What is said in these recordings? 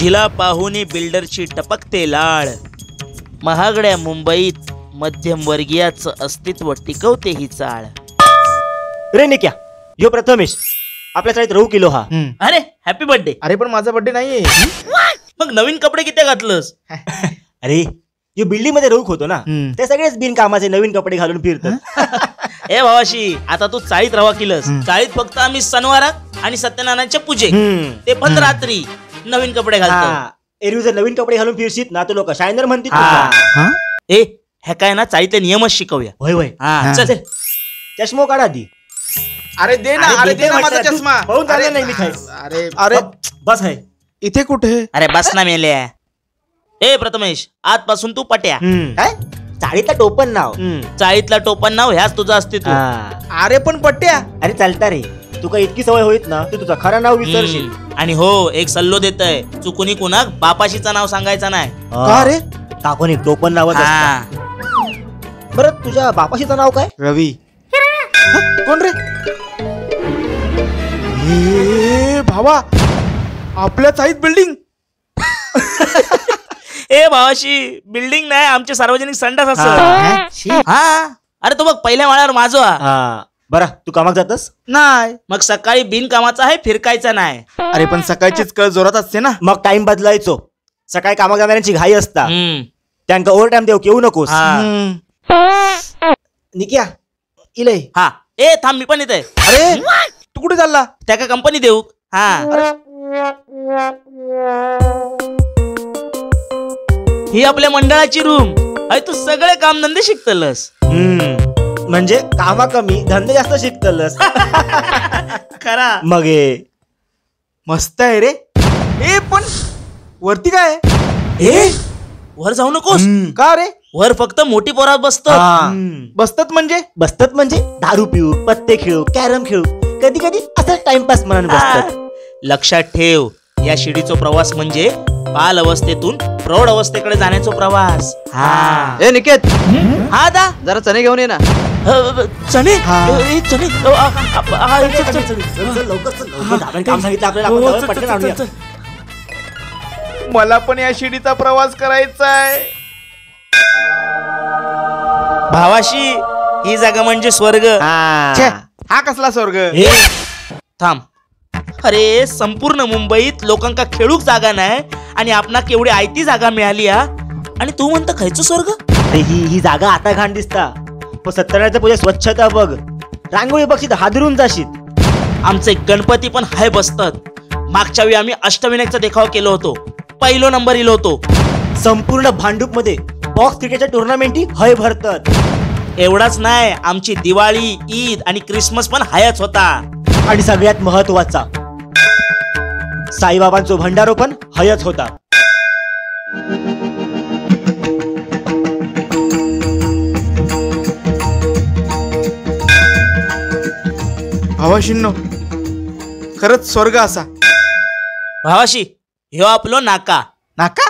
झिला पाहुनी बिल्डरची टपकते लाळ. महागड्या मुंबईत मध्यमवर्गीयाचं अस्तित्व टिकवते ही चाळ. रे निक्या, यो प्रथमेश आपल्या चाळीत राहू किलो हा. अरे हॅपी बर्थडे. अरे पण माझा बर्थडे नाहीये. मग नवीन कपडे किती घातलंस? अरे यो बिल्डिंग मध्ये राहूक होतो ना, ते सगळेच बिनकामाचे नवीन कपडे घालून फिरतात. ए भावाशी, आता तू चाळीत राहा किलस. चाळीत फक्त आम्ही सणवारात आणि सत्यनारायणच्या पूजे, ते पण रात्री नवीन कपडे घालतो. एरवी जर नवीन कपडे घालून फिरशीत ना तो लोक शायनर म्हणतील. ए ह्या काय ना चाळीतले नियमच शिकवूया. होय होय, चल चष्मो काढा आधी. अरे दे ना, अरे दे ना माझा चष्मा. नाही मी खाय. अरे अरे बस आहे इथे कुठे? अरे बस ना मेल्या. ए प्रथमेश, आजपासून तू पट्या. काय चाळीतला टोपण नाव? चाळीतला टोपण नाव ह्याच तुझं अस्तित्व. अरे पण पट्ट्या. अरे चालता रे, तुका इतकी सवय होईत ना तू तुझं खरं नाव विसरशील. आणि हो, एक सल्लो देतय, चुकुनी कुणाक बापाशीचं नाव सांगायचं नाही. का रे? टाकून एक टोपण नावच असतं. बरं तुझ्या बापाशीचं नाव काय? रवी. कोण रे? ए भावा, आपल्या चाळीत बिल्डिंग. ए भावाशी, बिल्डिंग नाही, आमचे सार्वजनिक संडास असत. हा अरे तो बघ पहिल्या माळ्यावर माझो. बरं तू कामाक जातस? नाही. मग सकाळी बिनकामाचा आहे फिरकायचा नाही. अरे पण सकाळचीच कळ जोरात असते ना, मग टाइम बदलायचो. सकाळी कामाक जाणाऱ्यांची घाई असता, त्यांका ओव्हर टाइम देऊ येऊ नकोस. निक्या इले. हा ए थांब, मी पण येते. अरे तू कुठे चालला? त्या का कंपनी देऊ. हा ही आपल्या मंडळाची रूम. अरे तू सगळे कामधंदे शिकतलस. म्हणजे कामा कमी धंदे जास्त शिकतलस. खरा मग मस्त आहे रे. ए पण वरती काय? ए वर जाऊ नकोस. का रे? वर फक्त मोठी पोरात बसतात. बसतात म्हणजे? बसतात म्हणजे दारू पिऊ, पत्ते खेळू, कॅरम खेळू, कधी कधी असं टाइमपास म्हणून बसतात. लक्षात ठेव, या शिडीचा प्रवास म्हणजे बाल अवस्थेतून प्रौढ अवस्थेकडे जाण्याचा प्रवास. हा ए निकेत. हा दा जरा चणे घेऊन ये ना. चणे? चणे लवकर काम सांगितलं आपल्याला, पटकन आणूया. मला पण या शिडीचा प्रवास करायचा आहे. भावाशी, ही जागा म्हणजे स्वर्ग. हा कसला स्वर्ग? थांब, अरे संपूर्ण मुंबईत लोकांका खेळूक जागा नाही आणि आपणा केवढी आयती जागा मिळाली. हा आणि तू म्हणता खायचं स्वर्ग? ही ही जागा आता घाण दिसता, पण सत्यनारायणच्या पूजा स्वच्छता बघ, रांगोळी बघशीत हादरून जाशीत. आमचे गणपती पण हाय बसतात. मागच्या वेळी आम्ही अष्टविनायकचा देखावा केलो होतो, पहिलो नंबर इलो होतो. संपूर्ण भांडूप मध्ये बॉक्स क्रिकेटच्या टुर्नामेंटी हय भरतात. एवढाच नाही, आमची दिवाळी, ईद आणि क्रिसमस पण हायच होता. आणि सगळ्यात महत्वाचा साईबाबांचो भंडारो पण हयच होता. भावाशींनो, खरंच स्वर्ग असा. भावाशी, ह्यो आपलो नाका. नाका?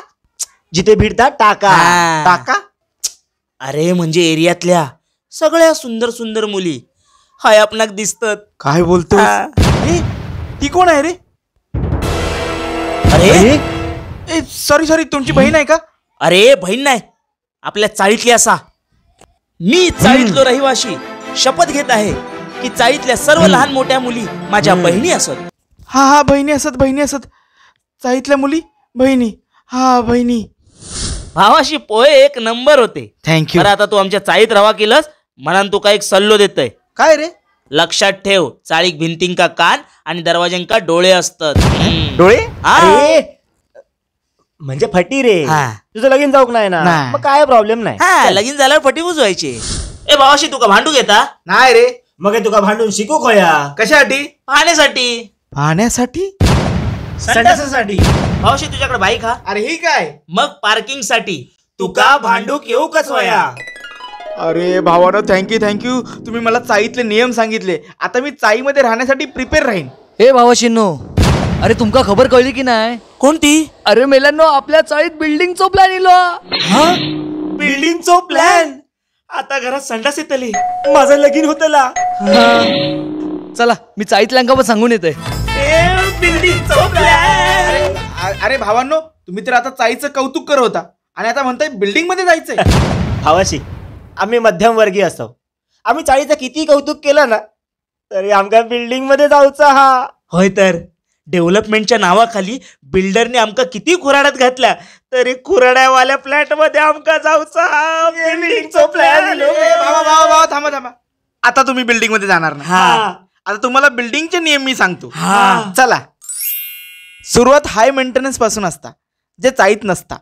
जिथे भिडता टाका. टाका? अरे म्हणजे एरियातल्या सगळ्या सुंदर सुंदर मुली हाय आपणाक दिसतात. काय बोलतो? ती कोण आहे रे? अरे सॉरी सॉरी, तुमची बहीण आहे का? अरे बहीण नाही, आपल्या चाळीतली असा. मी चाळीतलो रहिवाशी शपथ घेत आहे की चाळीतल्या सर्व लहान मोठ्या मुली माझ्या बहिणी असत. हा हा बहिणी असत, बहिणी असत. चाळीतल्या मुली बहिणी. हा बहिणी. भावाशी पोहे एक नंबर होते. Thank you. आता तू आमच्या चाळीत रवा केलंस म्हणून तू काय एक सल्लो देतय. काय रे? लक्षात ठेव, चाळीक भिंतींका कान आणि दरवाज्यांका डोळे असतात. डोळे? अरे म्हणजे फटी रे. तुझं लगीन जाऊक नाही ना, मग काय प्रॉब्लेम नाही. लगीन झाल्यावर फटी बुजवायची. ए भावाशी, तुका भांडू घेता नाही रे? मग तुका भांडून शिकू खोया. कशासाठी? पाहण्यासाठी. पाहण्यासाठी? संडासासाठी. भावाशी तुझ्याकडे बाईक हा? अरे ही काय? मग पार्किंग साठी. तुका भांडूक येऊकच होया. अरे भावानो, thank you thank you, तुम्ही मला चाळीतले नियम सांगितले. आता मी चाळीमध्ये राहण्यासाठी प्रिपेअर राहीन. ए भावाशींनो, अरे तुमका खबर कळली की नाही? कोणती? अरे मेल्यांनो, आपल्या चाळीत बिल्डिंगचो प्लॅन इलो. बिल्डिंगचो प्लॅन? आता घरात संडास येतली. माझं लगीन होतला. चला मी चाळीतल्यांका पण सांगून येते. बिल्डिंगचो प्लॅन. अरे भावांनो, तुम्ही तर आता चाळीचं कौतुक करत होता आणि आता म्हणताय बिल्डिंग मध्ये जायचंय. भावाशी आम्ही मध्यमवर्गीय असतो, आम्ही चाळीचं किती कौतुक केलं ना तरी आमका बिल्डिंग मध्ये जाऊचा हा. होय तर, डेव्हलपमेंटच्या नावाखाली बिल्डरने आमका किती खुराड्यात घातल्या तरी खुराड्यावाल्या फ्लॅट मध्ये आमका जाऊचा हा. बिल्डिंगचा प्लॅन. भावा भावा भावा, थांबा थांबा, आता तुम्ही बिल्डिंग मध्ये जाणार ना. हा. आता तुम्हाला बिल्डिंगचे नियम मी सांगतो. हा. चला, सुरुवात हाय मेंटेनन्स पासून असता, जे चाळीत नसता.